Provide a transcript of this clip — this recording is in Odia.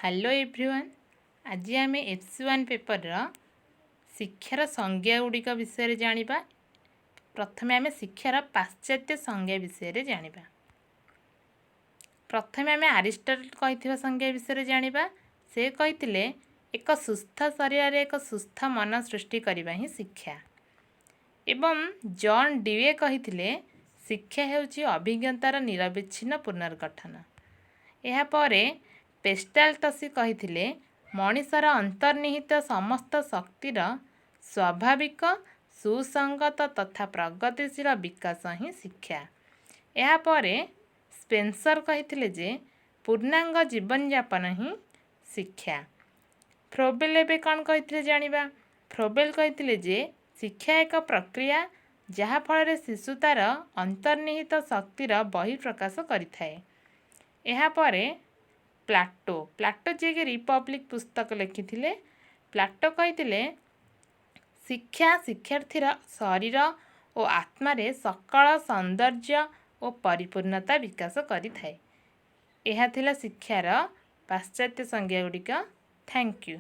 ହ୍ୟାଲୋ ଏଭ୍ରିୱାନ୍, ଆଜି ଆମେ FC 1 ପେପରର ଶିକ୍ଷାର ସଂଜ୍ଞା ଗୁଡ଼ିକ ବିଷୟରେ ଜାଣିବା। ପ୍ରଥମେ ଆମେ ଶିକ୍ଷାର ପାଶ୍ଚାତ୍ୟ ସଂଜ୍ଞା ବିଷୟରେ ଜାଣିବା। ପ୍ରଥମେ ଆମେ ଆରିଷ୍ଟଟଲ କହିଥିବା ସଂଜ୍ଞା ବିଷୟରେ ଜାଣିବା। ସେ କହିଥିଲେ, ଏକ ସୁସ୍ଥ ଶରୀରରେ ଏକ ସୁସ୍ଥ ମନ ସୃଷ୍ଟି କରିବା ହିଁ ଶିକ୍ଷା। ଏବଂ ଜନ୍ ଡିୱେ କହିଥିଲେ, ଶିକ୍ଷା ହେଉଛି ଅଭିଜ୍ଞତାର ନିରବିଚ୍ଛିନ୍ନ ପୁନର୍ଗଠନ। ଏହାପରେ ପେଷ୍ଟାଲଟସି କହିଥିଲେ, ମଣିଷର ଅନ୍ତର୍ନିହିତ ସମସ୍ତ ଶକ୍ତିର ସ୍ୱାଭାବିକ, ସୁସଙ୍ଗତ ତଥା ପ୍ରଗତିଶୀଳ ବିକାଶ ହିଁ ଶିକ୍ଷା। ଏହାପରେ ସ୍ପେନ୍ସର କହିଥିଲେ ଯେ ପୂର୍ଣ୍ଣାଙ୍ଗ ଜୀବନଯାପନ ହିଁ ଶିକ୍ଷା। ଫ୍ରୋବେଲ ଏବେ କ'ଣ କହିଥିଲେ ଜାଣିବା। ଫ୍ରୋବେଲ କହିଥିଲେ ଯେ ଶିକ୍ଷା ଏକ ପ୍ରକ୍ରିୟା, ଯାହାଫଳରେ ଶିଶୁ ତା'ର ଅନ୍ତର୍ନିହିତ ଶକ୍ତିର ବହିଃପ୍ରକାଶ କରିଥାଏ। ଏହାପରେ ପ୍ଲାଟୋ। ପ୍ଲାଟୋ, ଯିଏକି ରିପବ୍ଲିକ୍ ପୁସ୍ତକ ଲେଖିଥିଲେ, ପ୍ଲାଟୋ କହିଥିଲେ, ଶିକ୍ଷା ଶିକ୍ଷାର୍ଥୀର ଶରୀର ଓ ଆତ୍ମାରେ ସକଳ ସୌନ୍ଦର୍ଯ୍ୟ ଓ ପରିପୂର୍ଣ୍ଣତା ବିକାଶ କରିଥାଏ। ଏହା ଥିଲା ଶିକ୍ଷାର ପାଶ୍ଚାତ୍ୟ ସଂଜ୍ଞା ଗୁଡ଼ିକ। Thank you.